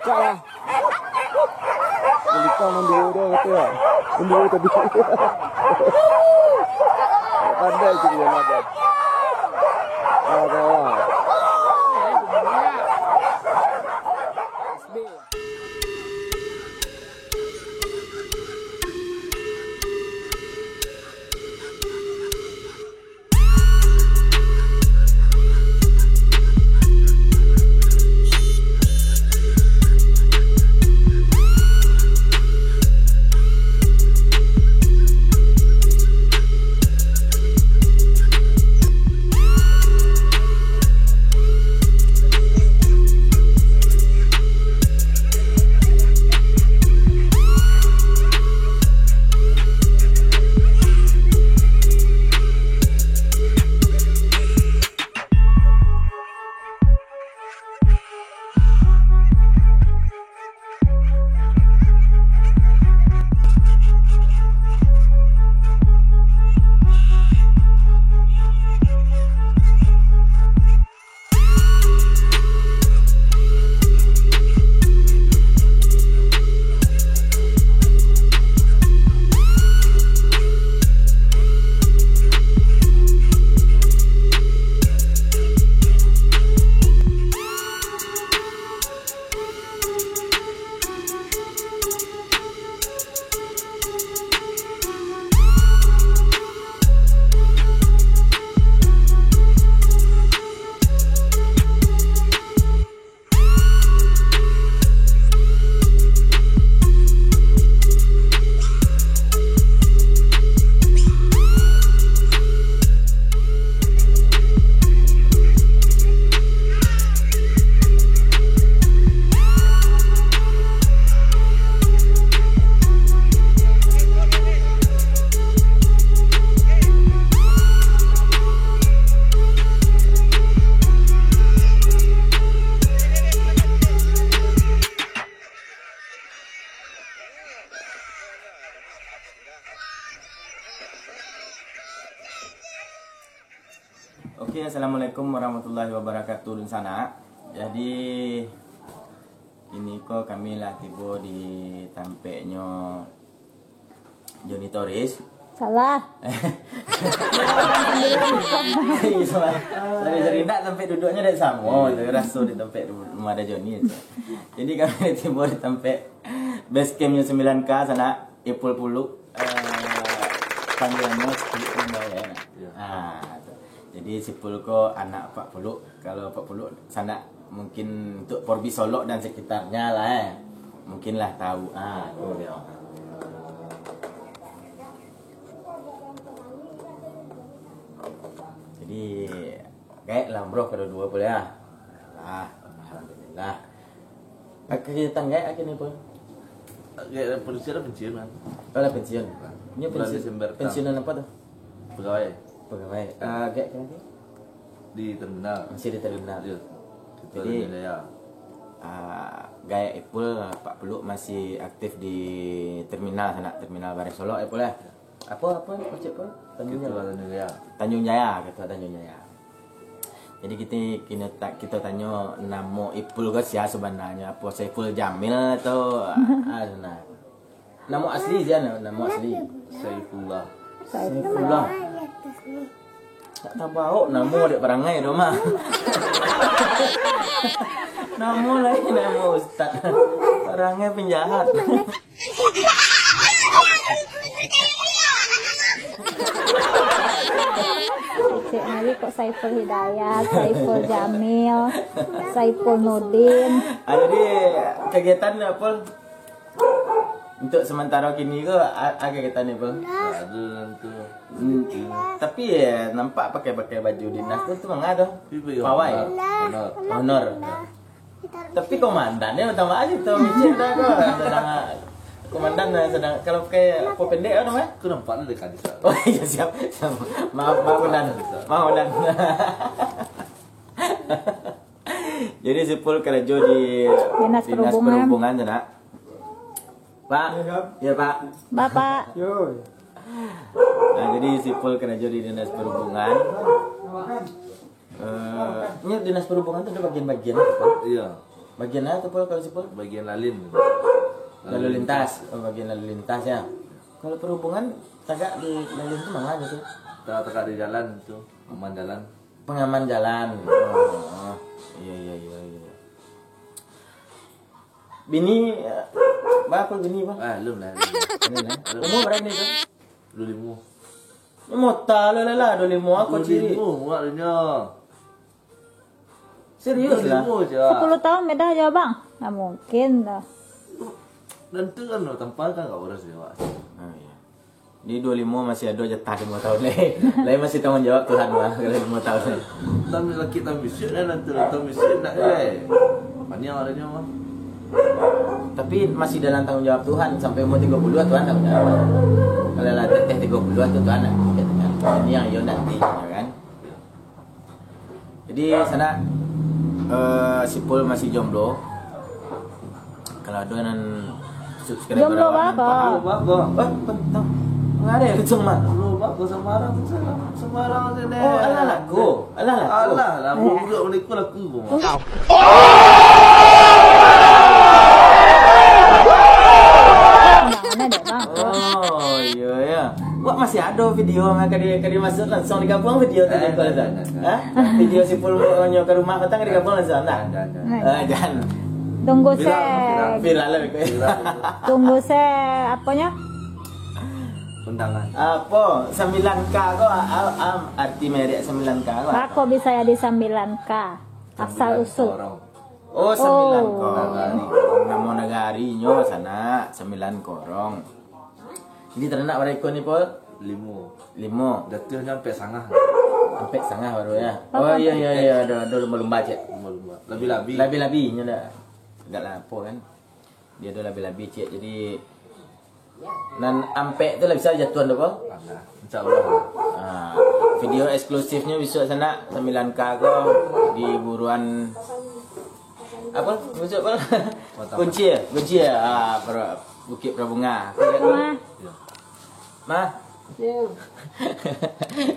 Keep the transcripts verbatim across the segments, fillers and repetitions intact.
Cak lah. Lintang manduo dah kata lah. Manduo tadi. Pandai tu dia lah dah. Ah, dah lah. Oke, assalamualaikum warahmatullahi wabarakatuh, dunsanak. Jadi, kini ko kami lah tibo di tampeknyo Joni Toris. Salah. Sorry, sorry. Ndak, tampek duduknyo ndak samo, tu raso di tampek du-, rumah ada Joni tu. Jadi kami tibo di tampek base campnyo sembilan K sanak, Ipul Puluk, eh, panggilanyo Puluk Rimba, ya, nak? Iya. Ah, tu. Jadi si Pul ko anak Pak Puluk. Kalau Pak Puluk sanak mungkin untuk Porbi Solok dan sekitarnya lah, eh. Mungkin lah tahu. Ah, tu dia. Jadi, gaek lah umroh kaduo-duo Pul, ya. Ah, alhamdulillah. Ah, kagiatan gaek akhirnyo, Pul? Gaek pensiun, pensiun kan. Oh, lah pensiun. Inyo bulan pensiun, Desember, pensiunan apo tu? Pegawai. Pegawai. Ah, gaek karajo? Di terminal. Masih di terminal. Iya. Jadi, Tanjung Jaya. Ah, gaek Ipul, Pak Puluk masih aktif di terminal sanak, terminal Bareh Solok, Ipul, ya? Apo, apo, Pak Cik, Pul? Tanjung Jaya. Ketua Tanjung Jaya. Tanjung Jaya, Ketua Tanjung Jaya. Jadi, kito, kini ta-, kito tanyo, namo Ipul ko sia sabananyo? Apo Saiful Jamil atau, ah, nah. Namo asli sia, na-, namo asli? Saifullah. Saifullah. Tak tabaok namo dek parangai tu mah. Namo lain, namo ustaz. Parangai penjahat. Cek Mary kok Saiful Hidayat, Saiful Jamil, Saiful Nurdin. Ah, jadi kegiatan apa? Untuk sementara kini ko, a-, a kegiatan ni, Bang? Ada nanti. Hmm, tapi ya, nampak pakai-pakai baju dinas tu, tu manga tu. Pawai. Honor. Honor. Tapi komandan ni tambah aja tu, micin dah ko. Sedang komandan dah sedang, kalau pakai apa pendek apa namanya? Aku nampak dia dekat di sana. Oh iya, siap, siap. Maaf, maaf, Komandan. Maaf, Komandan. Jadi, Saiful karajo di Dinas Perhubungan. Perhubungan tu, nak. Pak. Ya, Kak. Ya, Pak. Bapak. Yo. Nah, jadi Saiful karajo di Dinas Perhubungan. Eh, ini dinas perhubungan tu ada bagian-bagian apa? Iya. Bagian apa tu, Pol, kalau Sipul? Bagian lalin. Lalu lintas. Oh, bagian lalu lintas ya. Kalau perhubungan, tagak di lalin tu mana gitu? Tagak, tagak di jalan tu, aman jalan. Pengaman jalan. Oh, iya, iya, iya, iya. Bini, eh, berapa bini, Bang? Ah, belum lah. Belum, eh? Belum. Umur berapa ni, Bang? Dua limo. Ni mota lo lah, lah, dua limo aku ciri. Dua limo, muak dia. Serius lah. Dua limo je. Sepuluh tahun beda je, Bang. Nggak mungkin dah. Dan tu kan, tampal kan nggak urus dia, Wak. Ah, iya. Di dua limo masih ada jatah limo tahun lai. Lai masih tanggung jawab Tuhan mah kalau limo tahun lai. Tambah laki tambah bisuak dah nanti, tambah bisuak nak lai. Paniang adanya mah. Tapi masih dalam tanggung jawab Tuhan, sampai umur tiga puluh Tuhan tak udah. Kalau lah teteh tiga puluh tu Tuhan nak. Ini yang yo nanti, ya kan? Jadi, sanak, eh, Sipul masih jomblo. Kalau ada nan subscribe. Jomblo apa? Jomblo apa? Wah, pentang. Nggak ada ya, kenceng, Mat? Jomblo apa? Sembarang, sembarang je, Nek. Oh, alah laku. Alah laku. Alah, lah, budak menikah laku, Mat. Mana ada, Bang? Oh, iya, ya. Wak masih ada video mah, kadi, kadi masuk langsung digabung video tu. Eh, di call tu. Nah, nah, nah. Hah? Video Sipul nyo ka rumah patang digabung langsung, nah? Nah, nah, nah. Eh, jangan. Tunggu se. Viral, viral. Viral. Tunggu se, aponyo? Undangan. Apo? Sambilan K ko, a-, a-, arti merek Sambilan K ko apo? Bako bisa jadi Sambilan K. Asal usul. Sambilan Korong. Oh, Sambilan Korong. Namo nagarinyo sanak, Sambilan Korong. Jadi taranak bara iko ni, Pol? Limo. Limo. Jatuahnyo ampek sangah. Ampek sangah baru, ya? Oh, iya, iya, iya, ada, ada lumba-lumba, cek. Lumba-lumba. Labi-labi. Labi-labi, nyo dah. Agak lah, apo kan? Dia ada labi-labi, cek. Jadi, nan ampek tu lah bisa jatuahan tu, Pol? Ada. Insya Allah. Ah, video eksklusifnyo bisuak sanak, Sambilan K ko di buruan, apo? Bisuak, Pol? Kota. Kunci ya? Kunci ya? Ah, Pra-, Bukit Prabunga. Aku lihat, Pol. Mah. Mah. Yo.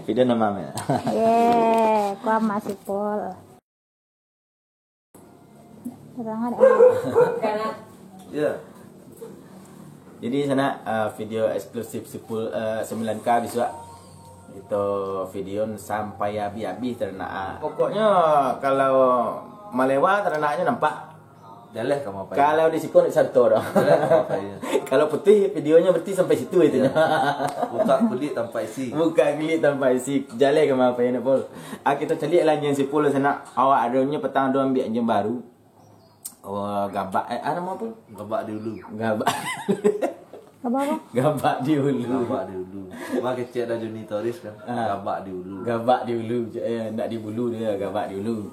Video nama, ya? Ye, kuam masih, Pol. Terang ada. Ya. Jadi, sanak, eh, video eksklusif Sipul, eh, Sambilan K bisuak. Itu video sampai habis-habis taranak, ah. Pokoknyo, kalau malewa taranaknyo nampak. Jaleh ka mapai. Kalau di siko ndak sarto doh. Jaleh ka mapai. Kalau putuih videonyo berarti sampai situ itu. Ya. Buka kulik tanpa isi. Buka kulik tanpa isi. Jaleh ka mapai, Pol. Ah, kito caliak lah anjiang Sipul sanak. Awak adonyo patang ado ambiak anjiang baru. Oh, gabak, eh, ah, namo apo? Gabak di ulu. Gabak. Gabak apo? Gabak di ulu. Gabak di ulu. Wah, kecek dah Juni Toris kan. Ah. Gabak di ulu. Gabak di ulu. Eh, ndak di bulu dia, gabak di ulu.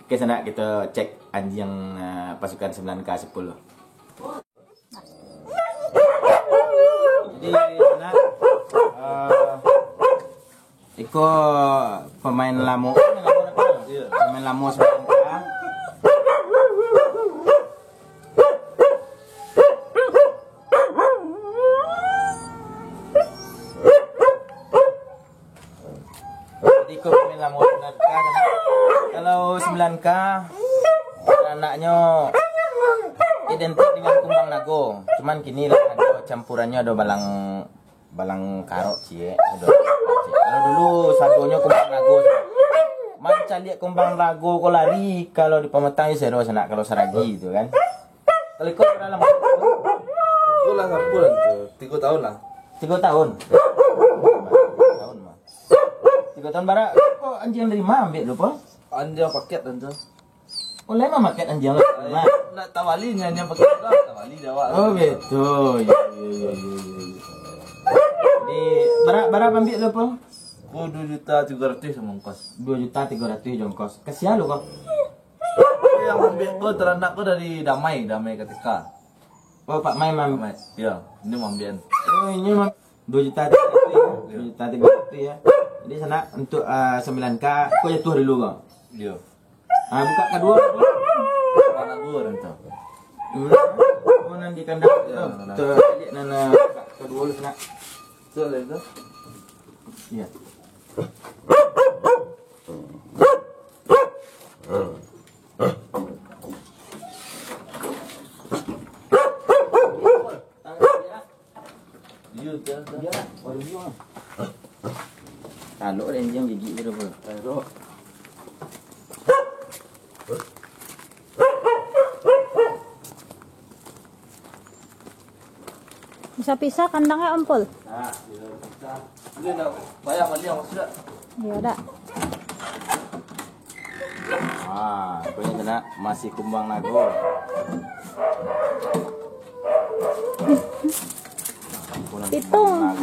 Oke, sanak, kito cek anjiang, eh, pasukan Sambilan K Sipul. Jadi, sanak, eh, iko pemain lamo. Pemain lamo Sambilan K. Jadi, iko pemain lamo Sambilan K. Kalau Sambilan K, anaknyo identik dengan kumbang nago. Cuman kini lah ado campurannya, ado balang, balang karok ciek, ado. Kalau dulu sadonyo kumbang nago. Mancaliak kumbang nago ko lari kalau di pamatang je sero sanak kalau saragi tu kan. Kalau iko berapa lamo? Iko lah sampul lah tu. Tigo tahun lah. Tigo tahun? Tigo tahun, Bang. Tigo tahun bara. Ko anjiang dari ma ambiak tu, Pol? Anjiang paket, anjiang. Oh, lai mamaket anjiang lah. Nak tawali nyo, anjiang paket tu, tawali di awak. Oh, gitu. Iya, iya, iya, iya, iya. Di bara, bara ambiak tu, Pol? Ko dua juta tigo ratus samo ongkos. Dua juta tigo ratus jo ongkos. Ka sia lu ko? Yang ambiak ko taranak ko dari Damai, Damai K T K. Oh, Pak Mai, Mam. Pak Mai. Ya, ini mambian. Oh, ini, Mam. Dua juta tiga ratus ya. Dua juta tiga ratus ya. Jadi, sanak, untuk, ah, Sambilan K, ko jatuah dulu ko. Iya. Ah, buka kaduo. Anak gua orang tu. Hmm. Oh, nan di kandang. Ya, tu, nah. Caliak nan, ah, buka kaduo dulu, sanak. Betul itu. Iya. Bisa-bisa kandangnya, Om Pul. Nah, bisa-bisa. Boleh nak bayar balik, maksud tak? Iya, dak. Ah, pokoknya kena masih kumbang nago. Pitung.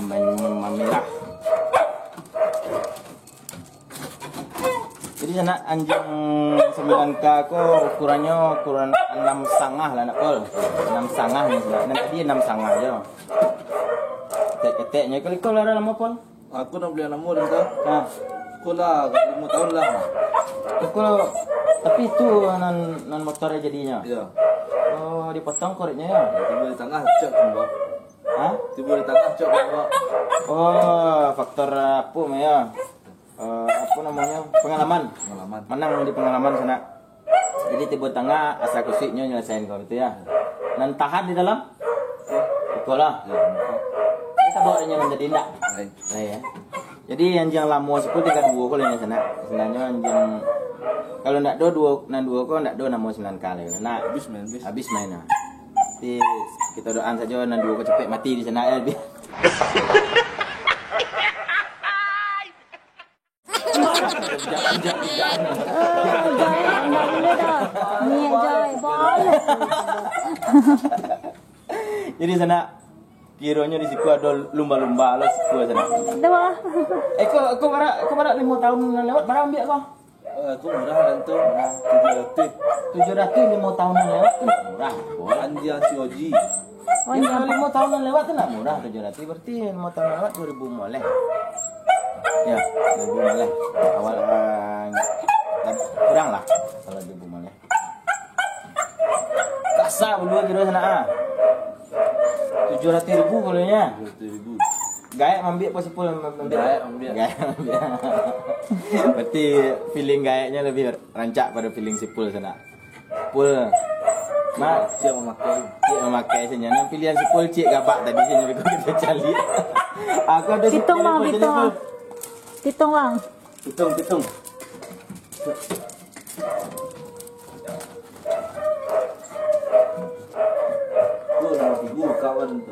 Mem-, mem-, memilah. Jadi, sanak, anjiang sembilan K ko ukurannyo ukuran anam sangah lah, nak, Pul. Anam sangah ni, sanak. Nan tadi anam sangah jo. Ketek-keteknyo, iko, iko lah lamo, Pul. Aku nak bali lamo dah tu. Ha. Aku lah limo tahun lah. Aku, tapi tu nan, nan motor jadinyo. Iya. Oh, dipotong koriknyo, ya? Tibo di tangah, cok, Mbak. Ha? Tibo di tangah, cok, Mbak. Oh, faktor, uh, apa, ya? Uh, apa namanya? Pengalaman. Pengalaman. Manang di pengalaman, sanak. Jadi, tibo tangah, asa kusuiknyo nyelesain kau gitu, ya. Nan tahan di dalam? Iko lah. Ya, Mbak. Ini tabok inyo nan tadi, ndak? Lain. Lain, ya. Jadi, anjiang lamo siko tingga duo ko lah, sanak. Sabananyo anjiang, kalau ndak do duo, nan duo ko ndak do namo sembilan K lai. Nah, habis main, habis. Habis main, nah. Jadi, kito doaan sajo nan duo ko capek mati di sanak, ya. Eh, Jai, ndak buliah doh. Niat Jai, balas. Jadi, sanak, kironyo di siko ado lumba-lumba lo siko, sanak. Ado, ah. Eh, ko, ko bara, ko bara limo tahun nan lewat, bara ambiak ko? Eh, ko murah kan tu, tujuah ratuih. Tujuah ratuih limo tahun nan lewat tu murah, Pul. Anjiang si Oji. Oh, kalau limo tahun nan lewat tu ndak murah, tujuah ratuih. Berarti limo tahun nan lewat duo ribu moleh. Ya, duo ribu moleh. Awal, eh, kurang lah kalau duo ribu moleh. Kasa bulu kiro sanak, ah. Tujuah ratuih ribu kalau nya. Tujuah ratuih ribu. Gaek mambiak apa si Pul mambiak? Gaek mambiak. Gaek mambiak. Berarti feeling gaeknyo lebih rancak pado feeling si Pul sanak. Pul. Mak, siap mamakai. Siap mamakai sajo. Nan pilihan si Pul ciek gabak tadi sajo, beko kito caliak. Aku ado si Pul, Bang, Pul, Pul. Pitung, Bang. Pitung, pitung. Tuh, nama tigo kawan tu.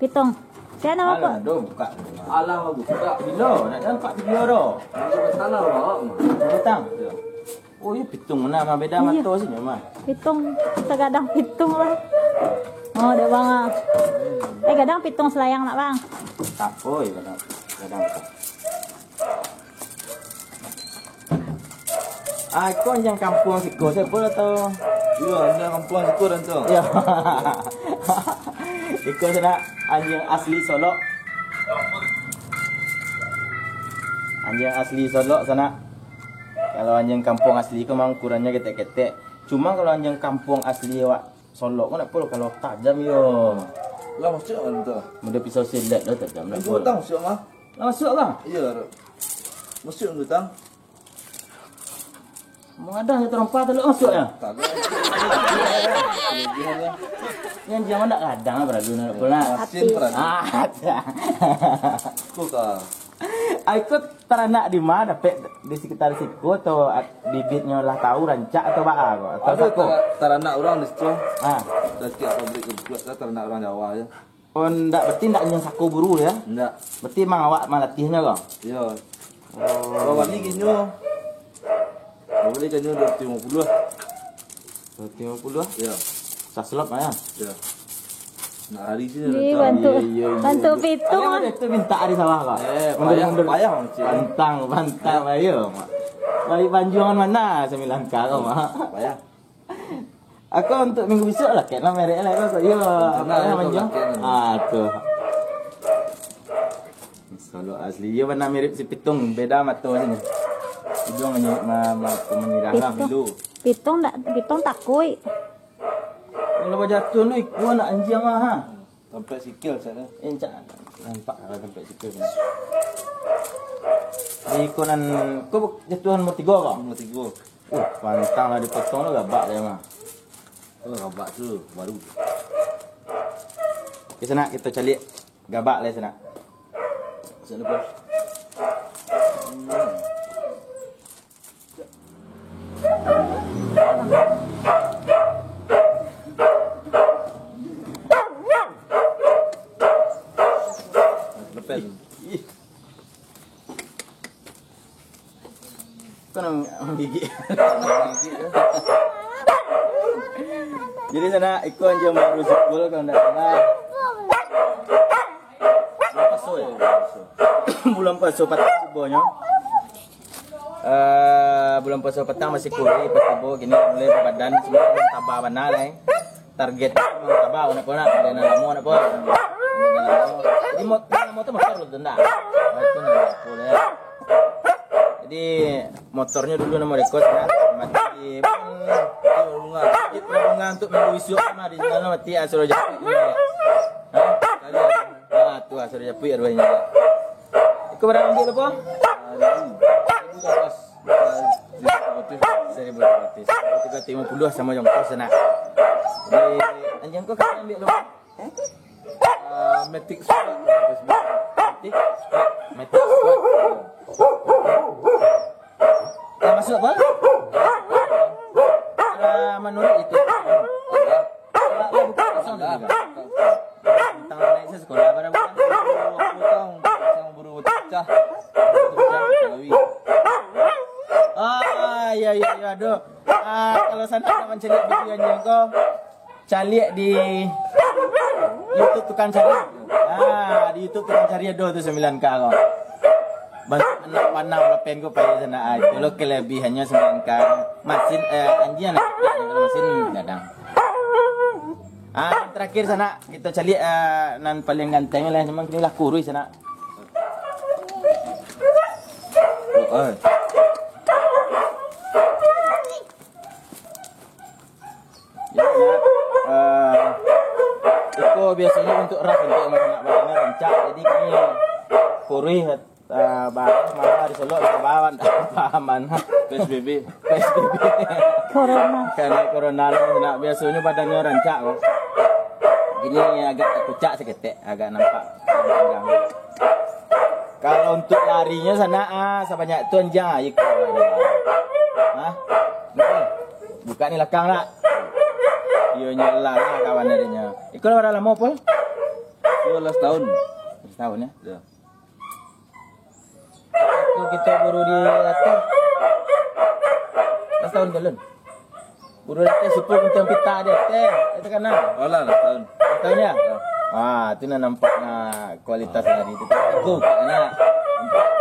Pitung. Sia nama apo? Alah, doh, buka. Alah, buka. Bilo, nak nampak video doh. Nak buka tanah, Bang. Datang. Ya. Oh, iyo, pitung nah, mah beda mato sih, mah. Pitung, sagadang pitung lah. Oh, dah, Bang, ah. Eh, gadang pitung salayang nak, Bang. Tak, oi, gadang, gadang. Ah, iko anjiang kampuang siko, sia pulo tau? Iyo, anjiang kampuang siko, Ranto. Iyo. Iko sanak, anjiang asli Solok. Anjiang asli Solok, sanak. Kalau anjiang kampuang asli ko, mah ukurannyo ketek-ketek. Cuma kalau anjiang kampuang asli awak Solok ko, nak pulo kalau tajam, yo. Lah, masuak, Ranto. Model pisau silet lo tajam, nak pulo. Lah, masuak, mah. Lah, masuak, Bang? Iyo, Ranto. Masuak, Ranto, tang. Mau ada satu rompa tu, lo masuak, ya? Tak ada. Nan anjiang ndak gadang, berlalu nak pulo. Masin, berlalu. Ah, ada. Ko ka. Ai, ko taranak di ma, dapek di sekitar siko, atau at-, bibitnyo lah tau rancak atau baa ko? Atau ado sako? Tara-, taranak urang di situ. Ah. Dari pabrik rumput lah, taranak urang Jawa je. Oh, ndak, berarti ndak anjiang sako buru, ya? Ndak. Berarti emang awak malatiahnyo ko? Iyo. Oh. Bawali kinyo. Bawali kinyo dua ratus limo puluah. Dua ratus limo puluah? Iyo. Saslop, ya? Iyo. Nak hari sini. Ih, Ranto. Bantu, iyo, iyo, bantu iyo. Pitung, ah. Ayo, itu minta hari sawah, Pak. Eh, mundur, payah, mundur. Payah, Cik. Pantang, pantang, ayo, Mak. Balik panjuangan mana sembilan K ko, Mak? Payah. Aku untuk minggu besok lah, kena merek lah, kau, iyo, nah, apa itu namanya? Pakai. Ah, tu. Kalau asli, iyo, mana mirip si Pitung, beda mato sini. Hidung hanya ma-, ma-, menyirah lah. Pitung. Pitung ndak, pitung takuik. Kalau bajatuah tu, ikua nak anjiang mah, ha. Tampek sikil, Cak, eh. Eh, Cak, nampak kalau tampek sikil. Di iko nan, ko jatuahan nomor tigo, ko? Nomor tigo. Uh, pantang lah dipotong tu, gabak dia mah. Oh, gabak tu baru. Oke, sanak, kito caliak gabak lah, sanak. Sanak, Bos. Kan gigik. Jadi sanak, iko anjiang baru Sipul kalau ndak salah. Bulan puaso ya? Bulan puaso patang tibonyo. Eh, bulan puaso patang masih kurih, pas tibo kini mulai badan, semua tabah bana lah, eh. Target memang tabah, nak pun nak, ada nan lamo nak pun. Ada nan lamo. Jadi mot-, nan lamo tu motor tu ndak? Ah, itu nan lamo tu, ya. Jadi motornyo dulu namo request kan, mati. Hmm, bunga. Bunga untuk minggu isuak mah di sana mati, ah, suruh japuik. Ha? Ah, tu, ah, suruh japuik arwahnya. Iko barang ambiak apo? Seribu dua ratus. Seribu dua ratus. Seribu dua ratus lima puluh samo jongkos sanak. Jadi, anjiang ko ka ambiak lo. Ah, Matic Squad. Matic Squad. Matic Squad. Lah masuk apo? Ah, menurut itu. Lah, lah buka kosong tu juga. Tentang naik sa sekolah, pada bukan sepuluh tahun, sama buru pecah. Pecah, Betawi. Ah, ya, ya, ya, aduh. Ah, kalau sanak nak mancaliak video anjiang ko, caliak di YouTube Tukang Cari. Ah, di YouTube Tukang Cari ado tu sembilan K ko. Bantuak anak panah lapen ko payah sanak. Ah, itu lo kelebihannyo sembilan K. Masin, eh, anjiang lah. Kalau masin gadang. Ah, terakhir sanak, kito caliak, ah, nan paling ganteng lah, cuma kini lah kuruih sanak. Oh, eh. Ya, ya. Eh, iko biasonyo untuk ras, untuk anak-anak badannya rancak. Jadi kini kuruih, eh, bareh malah disolok ka bawah, ndak paham bana. P S B B. P S B B. Corona. Karena corona lah, nak biasonyo badannyo rancak ko. Kini agak takucak saketek, agak nampak panjang. Kalau untuk larinyo sanak, ah, sabanyak tu anjiang, ah, iko. Hah? Buka ni lakang nak. Iyo nyo lah, lah kawan adinyo. Iko lah bara lamo, Pul? Iyo lah setahun. Setahun ya? Ya. Tu kito buru di ateh. Lah setahun jalun. Buru di ateh Sipul guntiang pita di ateh. Itu kan nah. Alah, lah setahun. Setahun ya? Ya. Ah, tu nah nampak nah kualitas tadi tu. Tigo, nak.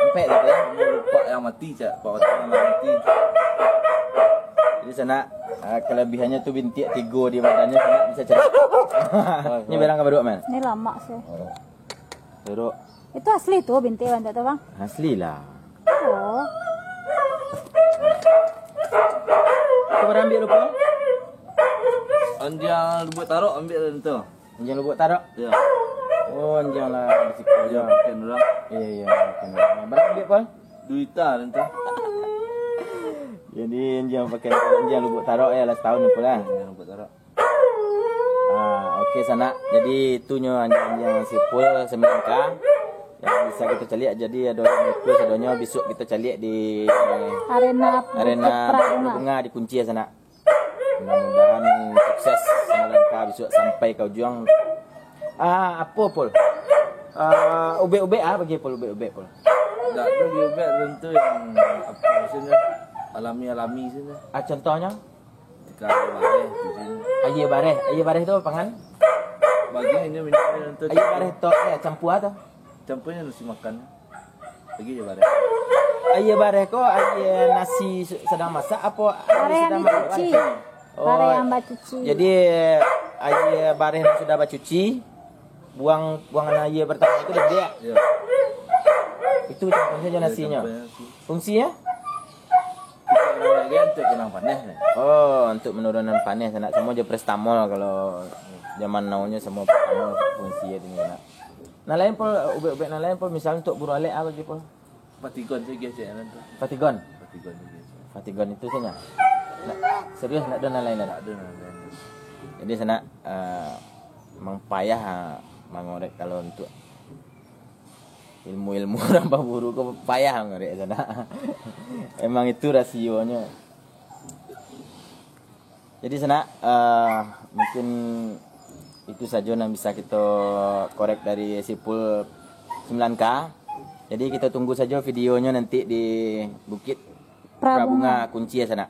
Ampek gitu ya. Pak yang mati, cak. Pak yang mati. Jadi sanak, ah, kelebihannyo tu bintik tigo di badannyo, sanak bisa cari. Ini barang ka baduo, man? Ini lamak sih. Duduk. Itu asli tu bintik bantuak tu, Bang? Asli lah. Oh. Kau barang ambiak lupo? Anjiang Lubuak Tarok ambiak dari tu. Anjiang Lubuak Tarok? Ya. Oh, anjiang lah di situ aja. Pakai orang. Iya, iya, pakai orang. Barang ambiak, Pol? Duita dari tu. Jadi, anjiang pakai, anjiang Lubuak Tarok ya, lah setahun ni pula. Anjiang Lubuak Tarok. Ah, oke, sanak. Jadi, itu nyo anjiang Sipul sembilan K yang bisa kito caliak. Jadi, ado yang request, adonyo bisuak kito caliak di Arena Bukit Arena Prabunga. Prabunga di Kunci ya, sanak. Mudah-mudahan sukses sembilan K bisuak sampai ka ujuang. Ah, apo, Pul? Ah, ubek-ubek ah, bagi Pul, ubek-ubek, Pul. Ndak tu diubek tentu yang, apa maksudnya, alami-alami saja. Ah, contohnya? Tika bareh di sini. Aia bareh, aia bareh tu apo kan? Bagi ini minyak ni tentu. Aia bareh tu, ya, campur atau? Campurnya nasi makan. Lagi je bareh. Aia bareh ko, aia nasi su-, sadang masak apo aia Bareh yang sadang dicuci. Bareh? Oh, Bareh yang bacuci. Jadi, aia bareh yang sudah bacuci, buang, buangan aia pertama itu dah dia. Ya. Itu campur saja. Ya, nasinyo. Campur nasi. Fungsinya? Kita orang lagi untuk kenang paneh ni. Oh, untuk menurunkan paneh, nak semua je paracetamol kalau zaman now nyo semua paracetamol fungsi dia ni nak. Nah, lain pun, ubek-ubek nah lain pun, misalnya untuk buru alek apa gitu, Pul? Patigon tu, guys, ya, nanti. Patigon? Patigon tu, guys. Patigon itu saja. Nak, serius, nak ada nan lain, nak? Tak ada nan lain. Jadi, sanak, eh, memang payah, ah, mangorek kalau untuk ilmu-ilmu urang baburu ko payah mangorek, sanak. Emang itu rasionyo. Jadi, sanak, eh, mungkin itu sajo nan bisa kito korek dari Sipul sembilan K. Jadi, kito tunggu sajo videonyo nanti di Bukit Prabunga. Prabunga kunci ya sanak.